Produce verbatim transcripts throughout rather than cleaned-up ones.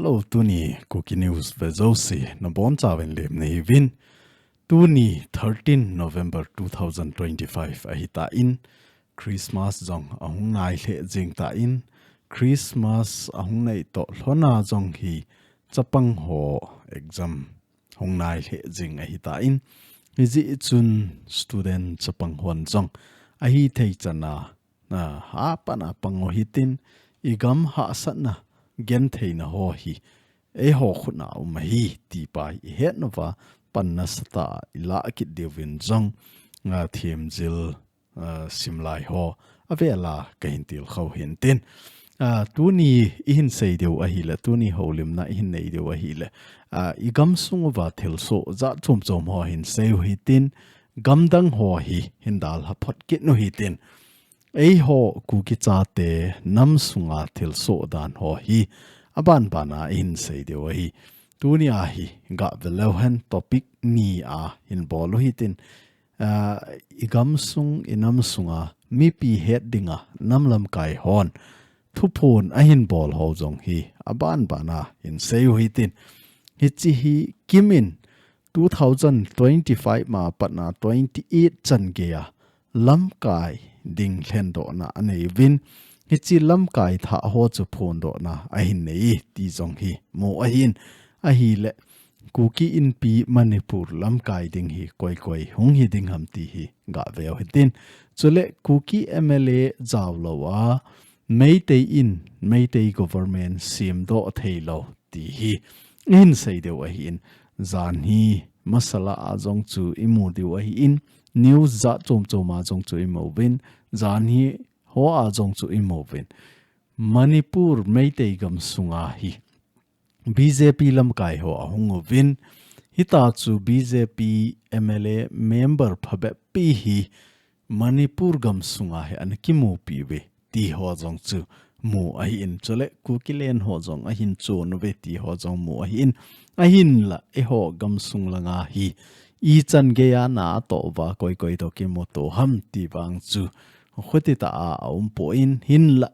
Hello, tuni Kuki News vejouse nabonchauvin lemna hiuvin. Tuni thirteen November two thousand twenty-five ahitan, Christmas jong ahung nai lheh jing tan, Christmas ahung nai toh lhona jong hi chapang ho exam hung nai lheh jing ahitan, hijeh chun student chapang hon jong ahithei chana, na, hapan a pang u hitin, igam hahsatna, gentheina ho hi eiho khut a um ahi, ti pa ihet nauva, pan nasatah a ilah kit diuvin jong, a, themjil, a, simlai ho avela kahin tilkhou hintin. A, tuni ihin sei diu ahile, tuni houlimna ihin nei diu ahile, a, igam sung uva thilsoh jat chom chom ho hin sei u hitin, gamdang ho hi hin dalha phot kit u hitin. Eiho Kuki chate nam sunga thilsoh dan ho hi aban bana ihin sei diu ahi. Tunia hi gah veleu hen topic ni a hin bol u hitin, a, igam sung, inam sunga mipi het dinga nam lamkai hon thuphon ahin bol ho jong hi aban bana hin sei u hitin. Hiche hi kimin two thousand twenty-five ma patna twenty-eight chan geiya lamkai ding lhendohna anei uvin, hiche lamkai thah ho chu phondohna ahin nei ti jong hi mu ahin, ahile Kuki Inpi Manipur lamkai ding hi koi koi hung hi ding ham ti hi gah veu hitin. Chule Kuki M L A jaolou a, Meitei in, Meitei government semdoh theilou ti hi ihin sei diu ahin, jan hi masala a jong chu imu diu ahin, news jat chom chom a jong chu imu uvin, jan hi ho a jong chu imu uvin. Manipur Meitei gam sunga hi B J P lamkai ho ahung uvin, hita chu B J P M L A member phabep pi hi Manipur gam sunga hi ana kimupi uve ti ho jong chu mu ahin, chule Kukiland ho jong ahin chon uve ti ho jong mu ahin, ahinla eiho gam sung langa hi ichan geiya na atoh uva koi koi toh kimuto ham ti vang chu khuti tah a aum poi, hinla,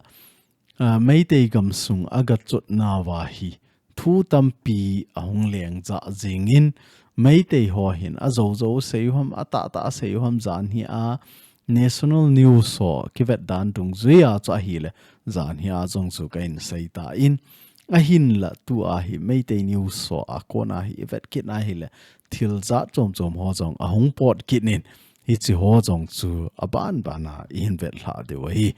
a, Meitei gam sung agachot nauva hi thu tampi ahung leng jah jingin, Meitei ho hin ajou jou sei u ham, atah tah sei u ham, jan hi a national news ho kivet dan dungjuiya chu ahile, jan hi a jong chu kahin sei tan, ahinla tua hi Meitei news ho a kona hi ivet kit ahile, thil jat chom chom ho jong ahung pot kit in, hiche ho jong chu aban bana ihin vetlhah diu ahi.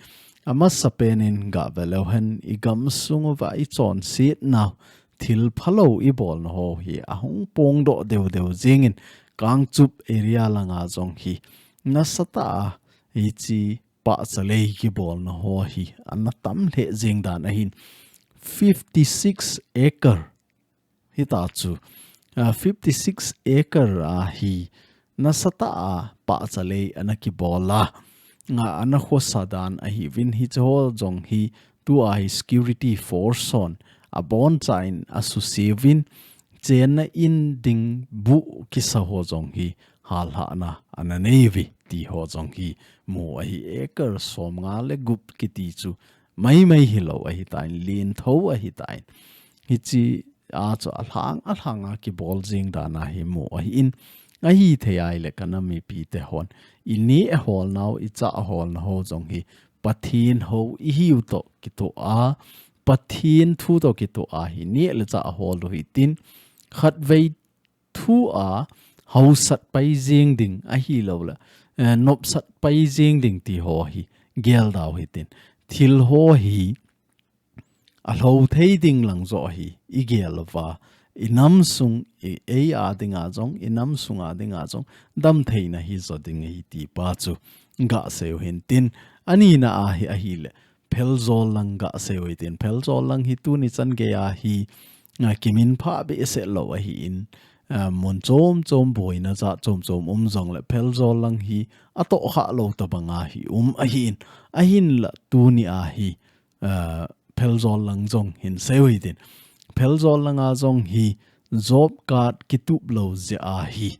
Amasapen in gah veleu hen, igam sung uva ichonset nau thil phalou ibolna ho hi ahung pongdoh deu deu jingin, Kangchup area langa jong hi nasatah a hiche pahchalei kibolna ho hi ana tam lheh jing dan ahin, fifty six acre hita chu, a, fifty six acre a hi nasatah a pahchalei ana kibol a, a, ana khosa dan ahiuvin, hiche ho jong hi tua hi security force hon abonchain asuse uvin, chenna in ding buh kisa ho jong hi hallhahna ana nei uve ti ho jong hi mu ahi. Acre somnga le gup kiti chu maimai hilou ahitan, lentho ahitan. Hiche a chu alhang alhang a kibol jing dan ahi mu ahin, ahithei ahile kanam mipite hon, ineh holnau, ichah holna ho jong hi Pathen hou ihiu toh kitoh a, Pathen thu toh kitoh a hi neh le chah hol u hitin, khatvei thu a hausat pai jing ding ahilouleh, eh, nopsat pai jing ding ti ho hi gel dau hitin, thil ho hi alhou thei ding lang joh hi igel uva, inam sung, i, ei a dinga jong, inam sunga dinga jong damtheina hijo ding ahi ti pa chu gah sei u hintin, anina a hi ahile, Pheljol lang gah sei u hitin. Pheljol lang hi tuni chan geiya hi, a, kiminphah behseh lou ahin, a, mun chom chom boina jat chom chom um jongle Pheljol lang hi atohkhah lou tobanga hi um ahin, ahinla tuni a hi, a, Pheljol lang jong hin sei u hitin. Pheljol langa jong hi job card kitup lou jeh a hi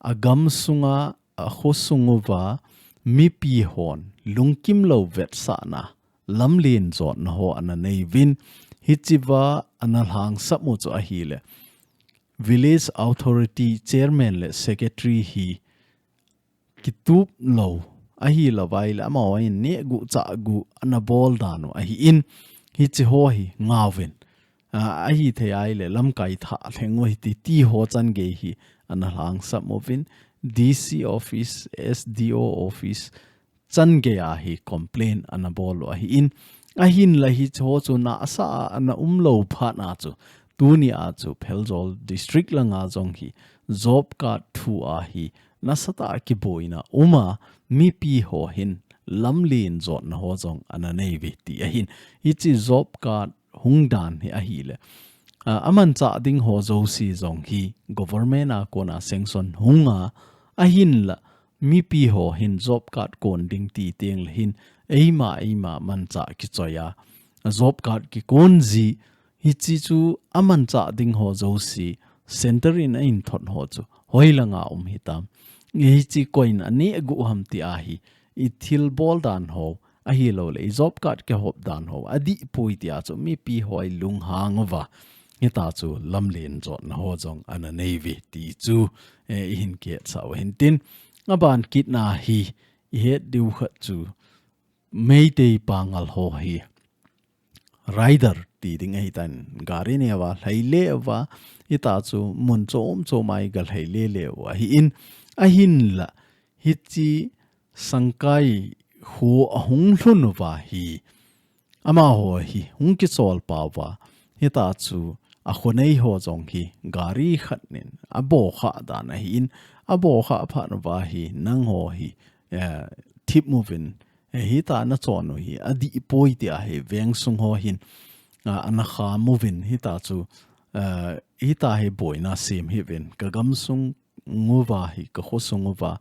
agam sunga, akhosung uva mipi hon lungkim lou vetsahna, lamlen jotna ho ana nei uvin, Hichiva ana lhangsap u chu ahile, Village Authority Chairman le Secretary hi kitup lou ahi lou vai le, amaho in nehguh chahguh ana bol dan u ahi in, hichi ho hi ngauvin. A, ahi thei ahile lamkai thah lheng u hiti ti ho changei hi ana lhangsap uvin, D C office, S D O office, changei a hi complain ana bol u ahi in, ahinla hichi ho chu nasa a ana um lou phat na chu, tuni a chu Pherzawl District langa jong hi job card thu a hi nasatah a kiboina um a, mipi ho hin lamlen jotna ho jong ana nei uve ti ahin. Hichi job card hung dan hi ahile, a, amanchah ding ho jouse jong hi government a kona sanction hung a, ahinla mipi ho hin job card kon ding ti teng le hin eima eima manchah kichoi a, job card kikon ji, hichi chu amanchah ding ho jouse center in a inthot ho chu hoilanga um hitam, hichi koiin anehguh ham ti a hi i thilbol dan ho, ahilouleh i job card kihop dan ho adih poi ti a chu mipi ho hi lunghang uva, hita chu lamlen jotna ho jong ana nei uve ti chu, eh, i hin kihetsah u hintin, aban kitna hi i het diu khat chu Meitei Pangal ho hi rider ti ding ahitan, gari neo a lhai le uva, hita chu mun chom chom a i ga lhai le le u ahi in, ahinla hichi Sangkai kho ahung lhun uva hi, amaho hi hung kichol pau va, hita chu a khonei ho jong hi gari khat nin abo kha dan ahi in, abo kha phat uva hi nangho hi, eh, thip uvin, eh, hita na chon u hi adih poi ti a hi veng sung ho hin, ah, ana kham uvin, hita chu, eh, hita hi boina sem hih uvin, ka gamsung uva hi, ka khosung uva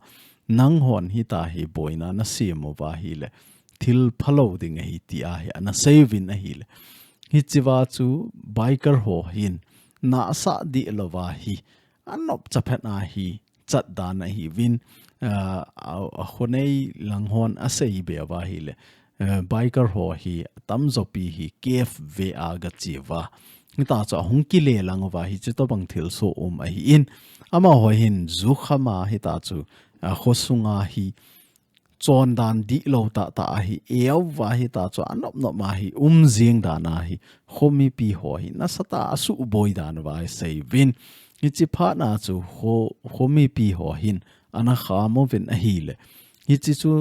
nanghon hita hi boina na sem uva ahile thil phalou ding ahi ti a hi ana sei uvin ahile, hichiva chu biker ho hin nasah dih louva hi anop chaphat na hi chat dan ahi uvin, ah, a, a khonei lang hon asei be uva ahile, eh, biker ho hi tamjo pi hi cave ve a ga che uva, hita chu ahung kile lang uva hichi tobang thilsoh um ahi in, amaho hin jukham a hita chu, ah, khosunga hi chondan dihlou tah tah a hi eu va hita chu anop nop a hi um jing dan a hi kho mipi ho hi nasatah a suboi dan uva hi sei uvin, hichi phat na chu kho, kho mipi ho hin ana kham uvin ahile, hichi chu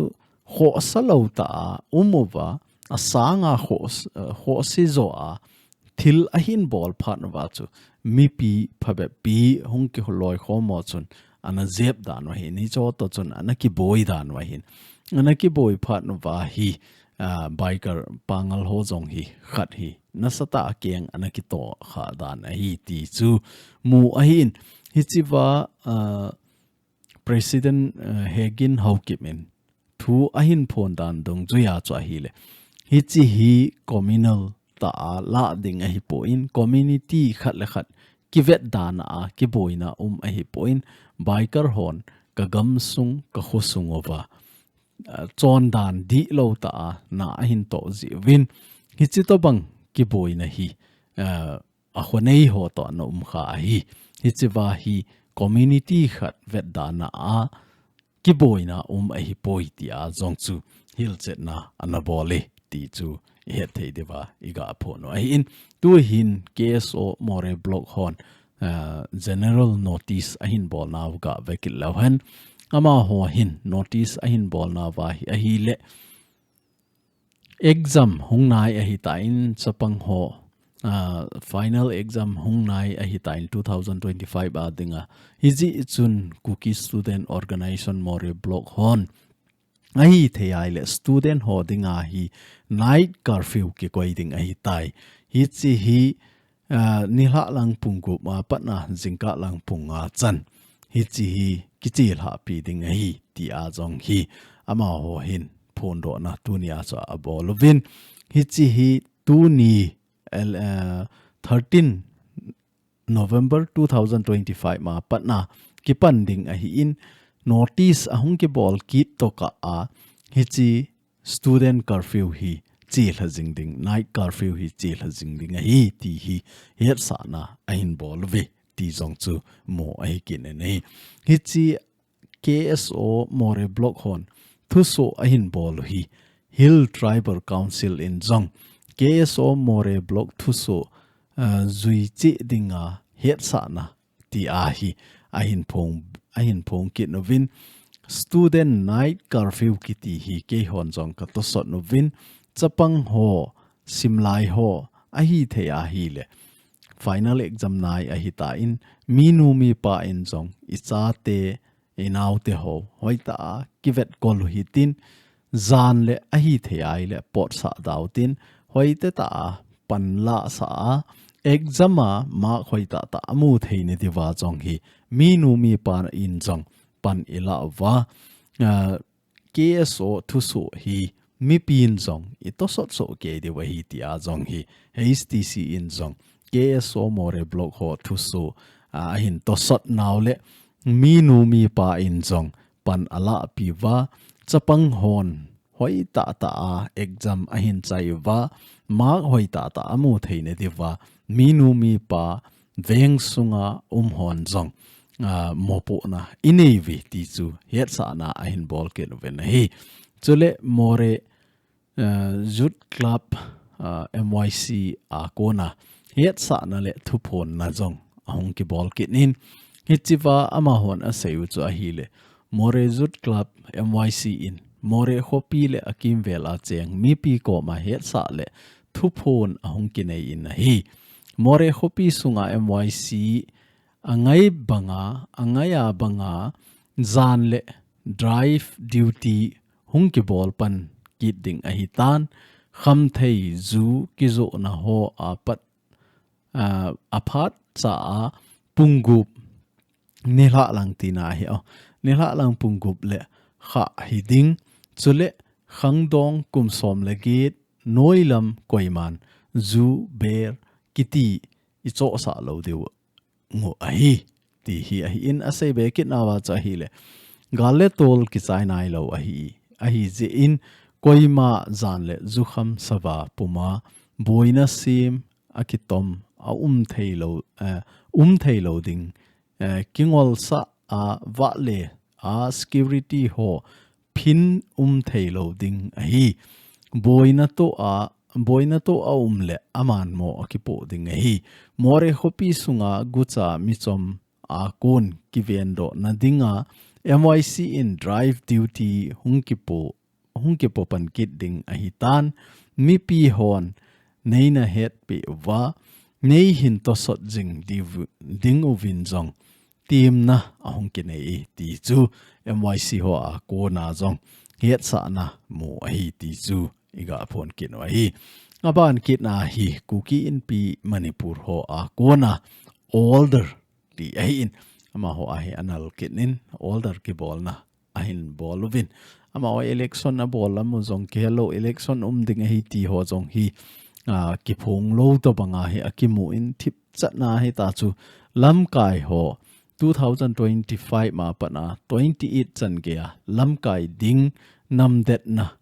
khohsa lou tah a um uva, asang a khoh, khohse jo a thil ahin bol phat uva chu mipi phabep pi hung kiloikhom u chun ana jep dan u ahin, hichi ho toh chun ana kiboi dan u ahin, ana kiboi phat uva hi, ah, biker Pangal ho jong hi khat hi nasatah a keng ana kitoh kha dan ahi ti chu mu ahi in, hichiva, ah, President, eh, Hegin Haokip in thu ahin phong dan dungjuia chu ahile, hichi hi communal tah a lah ding ahipoi, community khat le khat kivet dan a kiboina um ahipoi, biker hon ka gamsung, ka khosung uva, eh, chondan dihlou tah a na ahin toh jeh uvin, hichi tobang kiboina hi, eh, a khonei ho toh ana um kha ahi. Hichiva hi community khat vetdana a kiboina um ahipoi ti a jong chu hilchetna ana bol e ti chu i het thei diuva i ga phong u ahi in, tu hin K S O Moreh Block hon, ah, general notice ahin bolnau ga vekit leu hen, amaho hin notice ahin bolnau va hi ahile, exam hung nai ahitan chapang ho, ah, final exam hung nai ahitan two thousand twenty-five a dinga. Hijeh chun Kuki Student Organization Moreh Block hon ahithei ahile student ho dinga hi night curfew kikoi ding ahitai. Hichi hi, ah, nilhah lang pung gup a patna jingkah lang pung nga chan hichi hi kichelhahpi ding ahi ti a jong hi amaho hin phondohna tunia chu abol uvin. Hichi hi tuni, el, ah, thirteen November two thousand twenty-five ma patna kipan ding ahi in, notice ahung kibol kit tokah a hichi student curfew hi chelha jing ding, night curfew hi chelha jing ding ahi ti hi hetsahna ahin bol uve ti jong chu mu ahi kit in ahi. Hiche K S O Moreh Block hon thusoh ahin bol u hi Hill Tribal Council in jong K S O Moreh Block thusoh, ah, jui cheh dinga hetsahna ti ahi ahin phong, ahin phong kit uvin, student night curfew kiti hi keihon jong ka tosot uvin, chapang ho, simlai ho, ahithei ahile final exam nai ahitan, minu mipa in jong ichate, inaute ho hoitah a kivetkol u hitin, jan le ahithei ahile potsah dau tin, hoitah a panla sah a, exam a mark hoitah tah amu theina diuva jong hi minu mipa in jong pan ilah uva, ah, K S O thusoh hi mipin jong itosot soh kei diu ahi tia jong hi H T C in jong K S O Moreh Block ho thusoh, ah, ahin tosot nau le minu mipa in jong pan alahpi uva, chapang hon hoitah tah a exam ahin chai uva, mark hoitah tah amu theina diuva, minu mipa veng sunga um hon jong, ah, mopohna inei uve ti chu hetsahna ahin bol kit uvin ahi. Chule Moreh, ah, Youth Club, ah, M Y C a kona hetsahna le thuphonna jong ahung kibol kit in, hichea amahon asei u chu ahile, Moreh Youth Club M Y C in Moreh khopi le akimvel a cheng mipi koma hetsah le thuphon ahung kinei in ahi. Moreh khopi sunga M Y C angai banga, angai a banga jan le drive duty hung kibol pan kit ding ahitan, khamthei ju kijohna ho apat, ah, aphat cha a pung gup nilhah lang tina ahi o. Nilhah lang pung gup le kha hiding, chule khangdong kum som le get noilam koiman ju, beer kiti ichohsah lou diu ngu ahi, ti hi ahin, asei be kit nauva chu ahile, gal le tol kichai nailou ahi, ahijeh in koima jan le jukham sava puma boina sem akitom a um theilou, eh, um theilou ding, eh, kingolsah a vahle a security ho phin um theilou ding ahi. Boina toh a, boina toh a um le aman mo akipoh ding ahi. Moreh khopi sunga gucha michom a kon kivendohna dinga M Y C in drive duty hung kipoh, hung kipoh pan kit ding ahitan, mipi hon neina hetpeh uva, neihin tosot jing diu, ding uvin jong temna ahung kinei e ti chu M Y C ho a kona jong hetsahna mu ahi ti chu iga phong kit u ahi. Aban kitna hi Kuki Inpi Manipur ho a kona order ti ahin, amaho a hi anal kit in order kibolna ahin bol uvin. Amaho election abol lam u jong kihel lou, election um ding ahi ti ho jong hi, ah, kiphong lou tobang a hi akimu in thipchatna hita chu lamkai ho two thousand twenty-five ma pat a twenty-eight chan gei a lamkai ding namdetna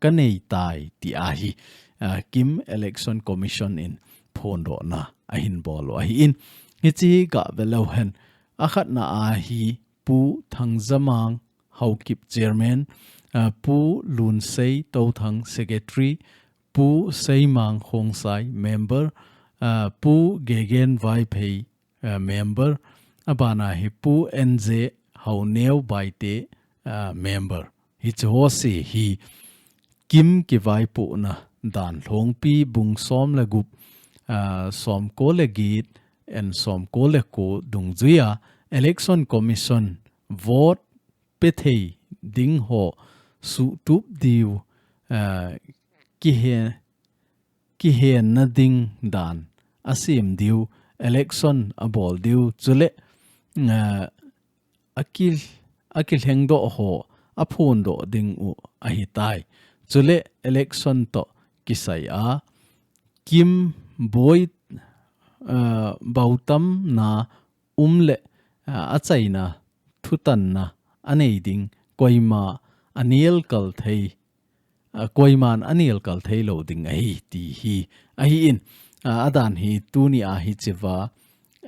kanei tai ti ahi, ah, KIM Election Commission in phondohna ahin bol u ahin. Hiche hi gah ve leu hen. Akhatna a hi Pu Thangjamang Haokip Chairman, ah, Pu Lunsei Touthang Secretary, Pu Seimang Khongsai Member, ah, Pu Gegen Vaiphei, ah, Member, abana hi Pu N J Haoneo Baite, ah, Member. Hiche ho se hi KIM kivaipohna dan Lhongpi bung som le gup, ah, som ko le get and som ko le ko dungjuia Election Commission vote pethei ding ho suhtup diu, ah, kihe, kihenna ding dan asem diu, election abol diu, chule, ah, aki, akilhengdoh ho aphondoh ding u ahitai. Chule election toh kisai a KIM boi, ah, bautamna um le, ah, achaina thutanna anei ding koima anelkal thei, a, koiman anelkal thei lou ding ahi ti hi ahi in, a, adan hi tuni a hichea,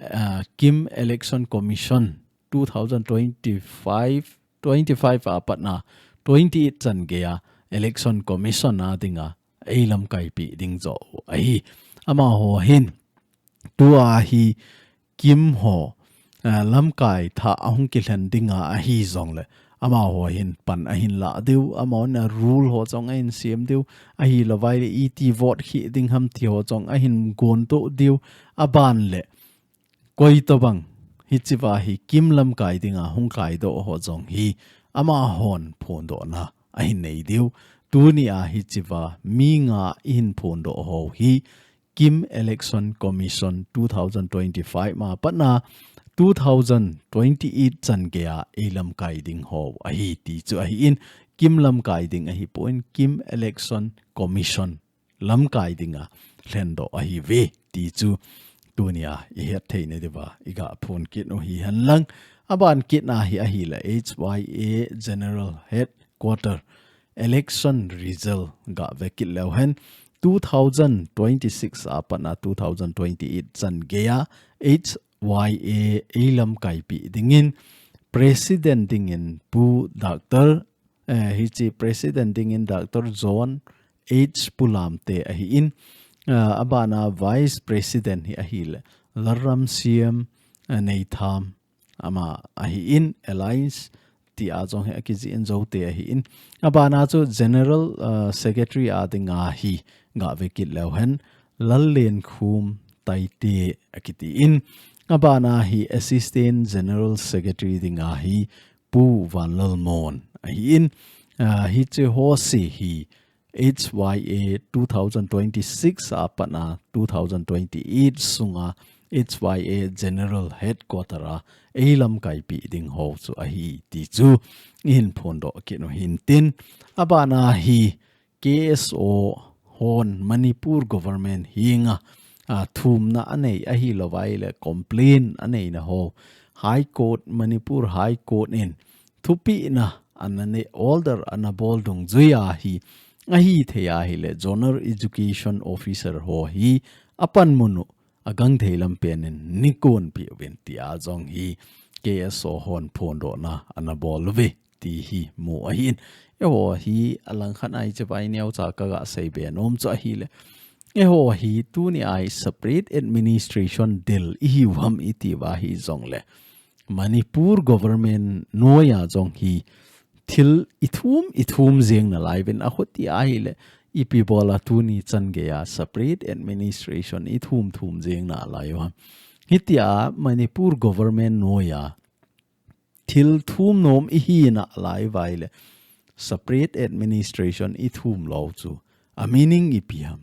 a, KIM Election Commission two thousand twenty-five, twenty-five a patna twenty-eight chan geia Election Commission a dinga eilamkaipi ding joh ahi. Amaho hin tua hi KIM ho, a, lamkai thah ahung kilhen dinga ahi jongle, amaho hin pan ahin lah diu, amahon a rule ho jong ahin sem diu, ahilouleh iti vote hi ding ham ti ho jong ahin gonto diu, aban le, koi tobang, hichea hi KIM lamkai dinga hung kaidoh ho jong hi, amahon phondohna ahin nei diu, tuni a hichea mi nga ihin phondoh ho hi, KIM Election Commission two thousand twenty-five ma patna two thousand twenty-eight chan geia eilamkai ding ho ahi ti chu ahi in, KIM lamkai ding ahipon KIM Election Commission lamkai dinga lhendoh ahiuve ti chu tuni a ihet theina diuva iga phon kit u hihen lang. Aban kitna hi ahile H Y A General Headquarter election result gave kit leu hen, two thousand twenty-six a patna two thousand twenty-eight chan geia H Y A eilamkaipi dingin, President dingin Pu Doctor, eh, hiche President dingin Doctor John H Pulamte ahi in, ah, abana Vice President hi ahile Lalramsiam, eh, Neitham, ama ahi in, Alliance tia jong hi akijih in Zote ahi in. Abana chu General, ah, Secretary a dinga hi gave kit leu hen, Lallenkhum Taite akiti in. Abana hi Assistant General Secretary dinga hi Pu Vanlalmon ahi in. Ah, hiche ho se hi H Y A two thousand twenty-six a patna two thousand twenty-eight sunga H Y A General Headquarter a eilamkaipi ding ho chu ahi ti chu ihin phondoh kit u hintin, abana hi K S O hon Manipur government henga, a, thumna anei ahilouleh complain aneina ho High Court, Manipur High Court in thupehna ana nei, order ana bol dungjuia hi, ahithei ahile Zonal Education Officer ho hi apanmun u agangthei lampen in neikonpeh uvin tia jong hi K S O hon phondohna ana bol uve ti hi mu ahi in. Eiho hi alangkhat a hichea hi neocha kaga seibe nom chu ahile, eiho hi tuni a hi separate administration del ihiu ham iti uva hijongle, Manipur government noija jong hi thil ithum, ithum jeng nalai uvin, achuti ahile, ipi bola tuni chan geija separate administration ithum thum jeng nalai u ham. Hitia Manipur government noija thil thum nom ihi nalai uva ahile, separate administration ithum lou chu a meaning ipi ham.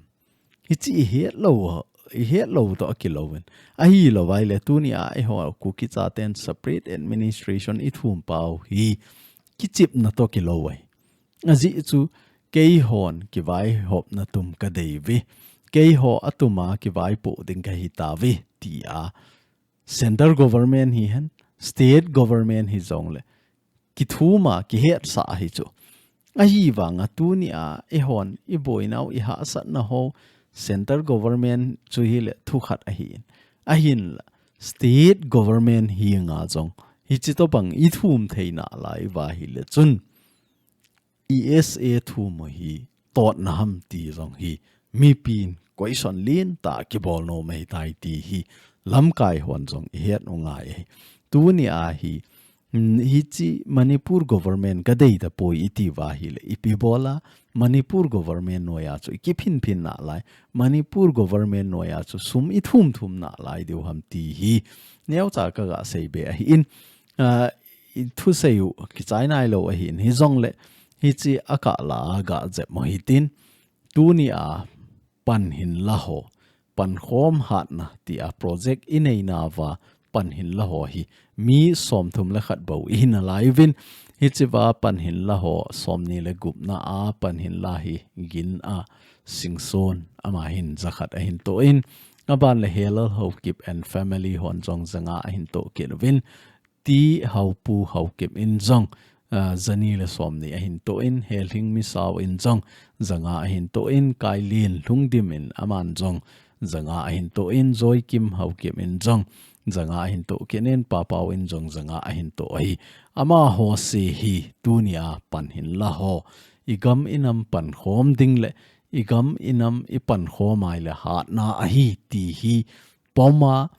Hiche ihet lou, ihet lou toh kilou in. Ahilouva ahile tuni a eiho Kuki chaten separate administration ithum pau hi kichepna toh kilou ahi. Ajeh chu keihon kivaihopna tum kadei uve. Keiho atuma kivaipoh ding kahi tauve tia Central government hihen, state government hijongle kithuma, kihetsah ahi chu. Ahivanga tuni a eihon iboinau, ihahsatna ho, central government chu hile thukhat ahin. Ahinla, state government henga jong hiche tobang ithum thei nalai uva ahile chun, E S A thum u hi totna ham ti jong hi mipin question lentah kibol nom ahitai ti hi lamkai hon jong ihet u ngai ahi. Tuni a hi, mm, hiche Manipur government kadei tapoi iti uva ahile, ipi bola Manipur government noija chu ikiphinphin nalai, Manipur government noija chu sum ithum thum nalai diu ham ti hi neocha kaga seibe ahin, ah, ithusei u kichai nailou ahin, hijongle hiche akah la a gajep u hitin, tuni a panhin la ho, pankhom hatna tia project inei nauva panhin la ho hi mi somthum le khat bou ihi nalai uvin, hichea panhin la ho somni le gupna a panhin la hi Gin a Singson, ama hin jakhat ahin toh in, aban le Helal Haokip and family hon jong janga ahin toh kit uvin, T Haopu Haokip in jong, ah, jani le somni ahin toh in, Helhing Misao in jong janga ahin toh in, Kailin Lhungdim in aman jong janga ahin toh in, Joikim Haokip in jong janga ahin toh kit in, Papau in jong janga ahin toh ahi. Amaho jouse hi tunia pan hinla ho, igam inam pankhom ding le igam inam ipankhom a ahile hatna ahi ti hi pom a,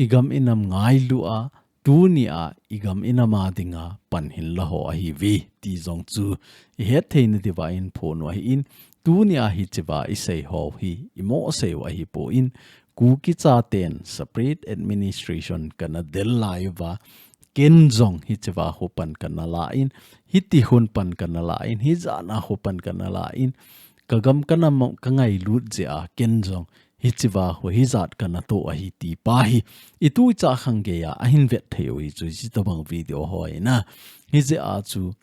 igam inam ngailu a, tunia igam inam a dinga pan hinla ho ahiuve ti jong chu ihet theina diuva in phon u ahin, tunia hichea isei ho hi imo sei u ahipon, Kuki chaten separate administration kana del lai uva, ken jong hichea ho pan kana la in, hiti hon pan kana la in, hijat a ho pan kana la in, kagam kanam kangailut jeh a ken jong hichea ho hijat kana toh ahi ti pa hi itu icha khang geiya ahin vet thei u hi chu, hiche tobang video ho hi na. Hijeh a chu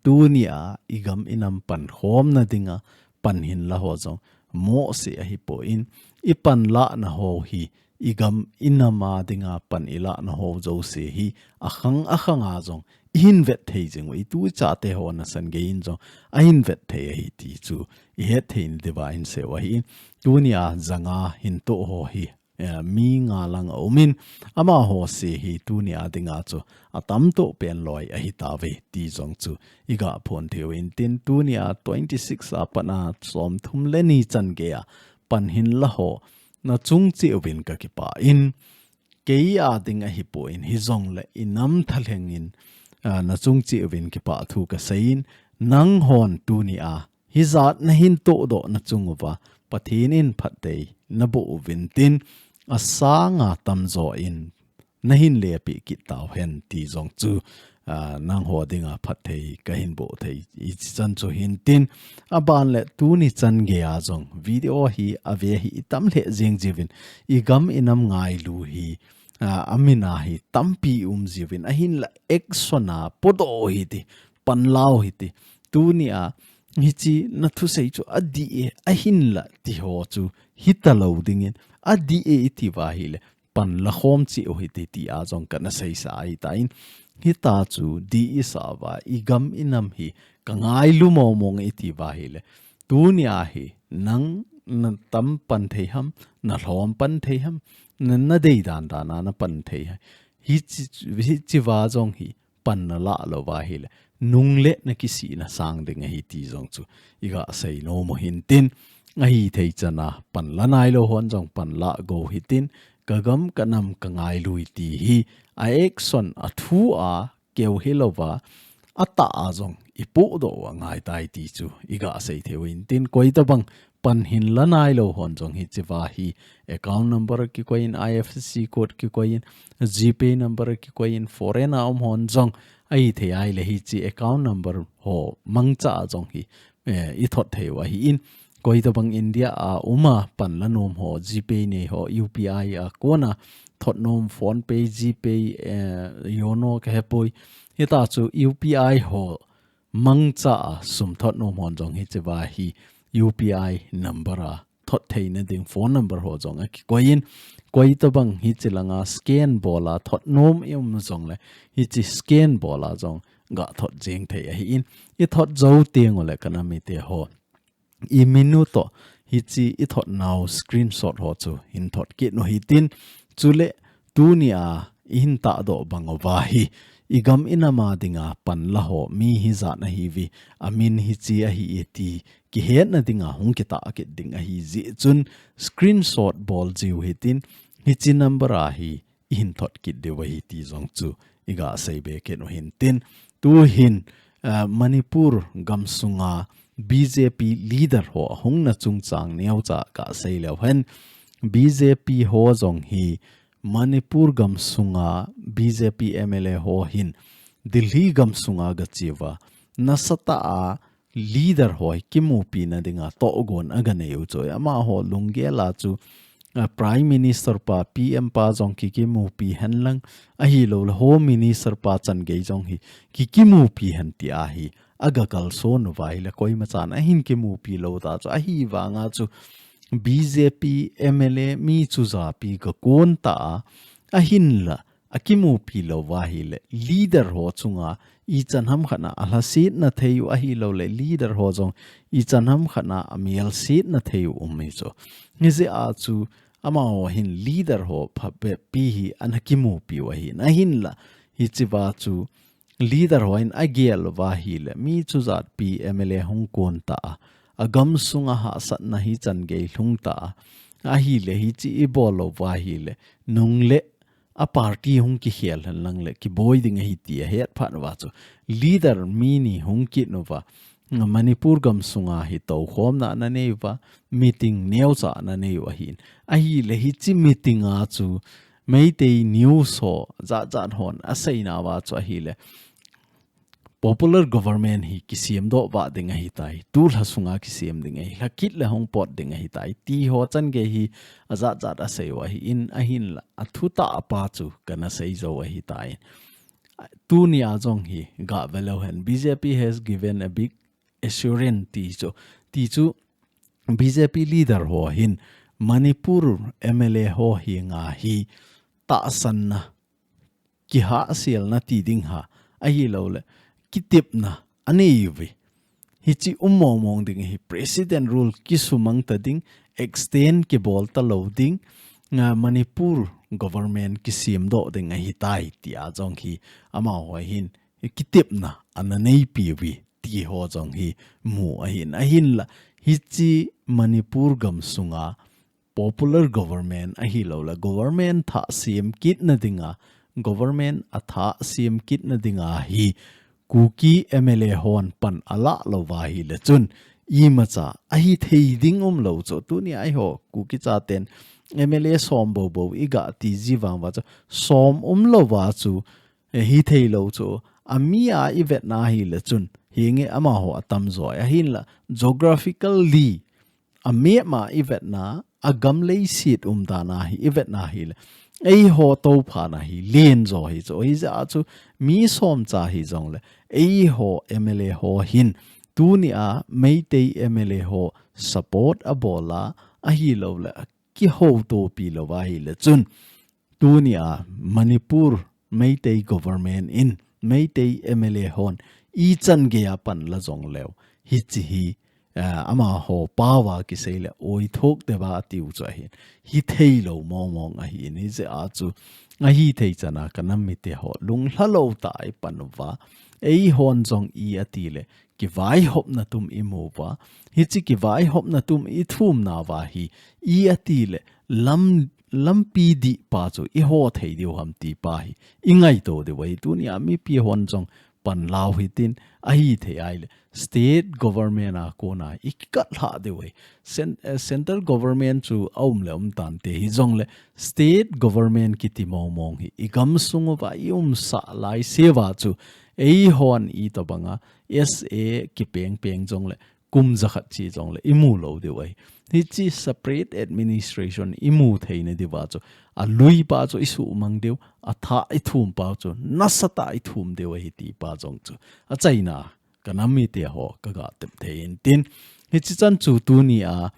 tunia igam inam pankhomna dinga pan hinla ho jong imo sei ahipon, ipan lahna ho hi igam inam a dinga pan ilahna ho jouse hi akhang akhang a jong ihin vet thei jing u, itu ichate ho nasan gei in jong ahin vet thei ahi ti chu ihet theina diuva in sei u ahin, tunia janga hin toh ho hi, eh, mi nga lang aum in, amaho jouse hi tunia dinga chu atam toh pen loi ahitauve ti jong chu iga phon thei u hintin, tunia twenty six a pat a somthum le ni chan geiya pan hinla ho nachung cheh uvin kakipah in, kei a ding ahipon, hijongle inam thalheng in, ah, nachung cheh uvin kipah thu kasei in, nanghon tunia hijat nahin toh doh nachung uva Pathen in phatthei naboh uvin tin, asanga tamjo in nahin lepeh kit tauhen ti jong chu, ah, nangho dinga phatthei kahin boh thei, hichi chan chu hintin, aban le tuni chan geiya jong video hi ave hi itam lheh jing jiuvin, igam inam ngailu hi, ah, amin a hi tampi um jiuvin, ahinla action a podoh u hite, panla u hite. Tunia hichi nathusei chu adih e, ahinla ti ho chu hitalou dingin, adih e iti uva ahile panla khom cheh u hite ti a jong kana seisa ahitan, hitia chu dih isah uva, igam inam hi kangailu mong mong iti uva ahile, tunia hi nang natam pan thei ham, nalhom pan thei ham, na, nadei dan dan a napan thei ham. Hichi, hichea jong hi pan nalah lou uva ahile, nung le nakisihna sang ding ahi ti jong chu iga sei nom u hintin, ahithei chan a panla nailou hon jong panla go hitin, kagam kanam kangailu e ti hi a action, athu a keu hilouva, atah a jong ipodoh u angaitai ti chu iga sei thei u hintin, koitabang pan hinla nailou hon jong hichea hi account number kikoi in, I F S C code kikoi in, GPay number kikoi in, foreign a um hon jong ahithei ahile hichi account number ho mangcha a jong hi, eh, ithot thei u ahin, koitabang India a um a panla nom ho, GPay nei ho, U P I a kona thot nom, PhonePe, GPay, eh, Yono kahepoi, hitia chu U P I ho mangcha a sum thot nom hon jong hichea hi U P I number a thot theina ding phone number ho jong akikoi in, koitabang hichi langa scan bol a thot nom i um jongle, hichi scan bol a jong ga thot jeng thei ahin, ithot jou teng ule kana mite ho, imin u toh hichi ithot nau screenshot ho chu hin thot kit u hitin, chule tunia ihin tahdoh bang uva hi, igam inam a dinga panla ho mi hijat ahiuve, amin hichi ahi e ti kihetna dinga hung kitah kit ding ahi jeh chun, screenshot bol jiu hitin, hichi number a hi ihin thot kit diu ahi ti jong chu iga sei be kit u hintin, tuhin, ah, Manipur gamsunga B J P leader ho ahungna chungchang neocha kasei leu hen, B J P ho jong hi Manipur gamsunga B J P M L A ho hin Delhi gamsunga gache uva, nasatah a leader ho hi kimupina dinga tohgon aganei u chu, amaho lunggel a chu, a, Prime Minister pa, P M pa jong ki, kimupi hen lang, ahilouleh Home Minister pa chan gei jong hi ki, kimupi hen tia hi aga kalson uva ahile, koimachan ahin kimupi lou ta chu, ahivanga chu B J P M L A mi chu japi gakon ta a, ahinla akimupi lou va ahile, leader ho chunga ichan ham khat na alhasetna thei u ahilou le, leader ho jong ichan ham khat na amelsetna thei u um hi chu. Hijeh a chu amaho hin leader ho phabep pi hi ana kimupi u ahin, ahinla hiche va chu leader ho in agel uva ahile, mi chujat pi M L A hung kon ta a, agam sunga hahsatna hichan gei lhung ta a, ahile hiche ibol lou va ahile, nung le a party hung kikhel hen lang le kiboi ding ahi ti ahet phat uva chu leader mi ni hung kit uva, Manipur gam sunga hi toukhomna ana nei uva, meeting neocha ana nei u ahin. Ahile hiche meeting a chu Meitei news ho jat jat hon aseina uva chu ahile, popular government hi kisem doh vah ding ahitai, tulha sunga kisem ding ahi, lhakit le hung pot ding ahitai, ti ho chan gei hi ajat jat asei u ahin, ahinla athutah pa chu kana sei jou ahitai. Tunia jong hi gah ve leu hen, B J P has given a big assurance ti chu, ti chu B J P leader ho hin Manipur M L A ho henga hi tahsanna, kihahselna ti ding ham, ahilou le kitepna anei uve. Hiche um mong mong ding ahi, President rule kisumang ta ding, extend kibol ta lou ding, nga Manipur government kisem doh ding ahitai tia jong hi amaho hin kitepna ana neipi uve ti ho jong hi mu ahin, ahinla hiche Manipur gam sunga popular government ahilou le, government thah sem kitna dinga, government athah sem kitna dinga hi Kuki M L A hon pan alah lou va ahile chun imacha ahi thei ding umlou chu. Tunia eiho Kuki chaten M L A som bou bou iga ti ji vang uva chu som umlou va chu, eh, hi thei lou chu. Ami a ivetna ahile chun hinge amaho atam joi ahinla, geographically a map a ivetna, agam leiset umdan a hi ivetna ahile, eiho touphatna hi len jo hi chu, hijeh a chu mi som cha hijongle, eiho M L A ho hin tunia Meitei M L A ho support abol a, ahilou le kihoutopi lou va ahile chun, tunia Manipur Meitei government in, Meitei M L A hon ichan gei a pan la jong leu, hiche hi, ah, amaho pao a kisei le oithuh deuva atiu chu ahin, hi thei lou mong mong ahin, hijeh a chu ahi thei chan a ka nam mite ho lunglha lou tah a ipan uva, eihon jong i ati le kivaihopna tum imu uva, hiche kivaihopna tum ithumna uva hi i ati le lam, lampi dih pa chu iho thei diu ham ti pa hi ingaito diu ahi. Tunia mipi hon jong pan lau hitin, ahi thei ahile state government a kona ikikat lhah diu ahi. Cen-, eh, central government chu aum le um tante hijongle state government kiti mong mong hi igam sung uva iumsah laise uva chu eihon itobanga S A kipeng peng jongle kum jakhat chi jongle imu lou diu ahi. Hiche separate administration imu theina diuva chu alui pa chu isuhmang diu, athah ithum pa chu nasatah a ithum diu ahi ti pa jong chu achaina ka nam mite ho kaga tep thei intin, hiche chan chu tunia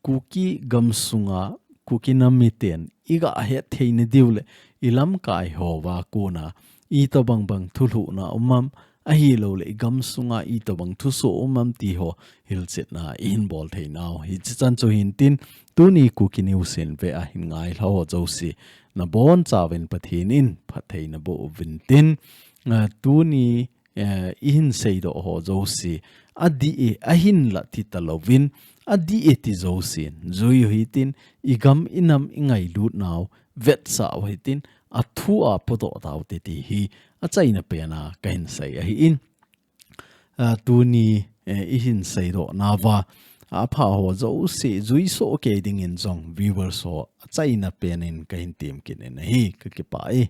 Kuki gam sunga Kuki nam miten iga het theina diu le ilamkai ho uva kona itobang bang thulhuhna um am, ahilou le igam sunga itobang thusoh um am ti ho hilchetna ihin bol theinau hiche chan chu hintin, tuni Kuki News in ve ahin ngailha ho jouse nabonchauvin Pathen in phatthei naboh uvin tin, ah, tuni eh, ihin seidoh ho jouse, adih e, ahinla ti talouvin, adih e ti jousen jui u hitin, igam inam ingailut nau vetsah u hitin, athu a podoh taute ti hi achaina pena kahin sei ahin. Ah, tuni, eh, ihin seidoh nauva apha ho jouse juisoh kei dingin jong viewers ho achaina penin kahin temkit in ahi, kakipah e.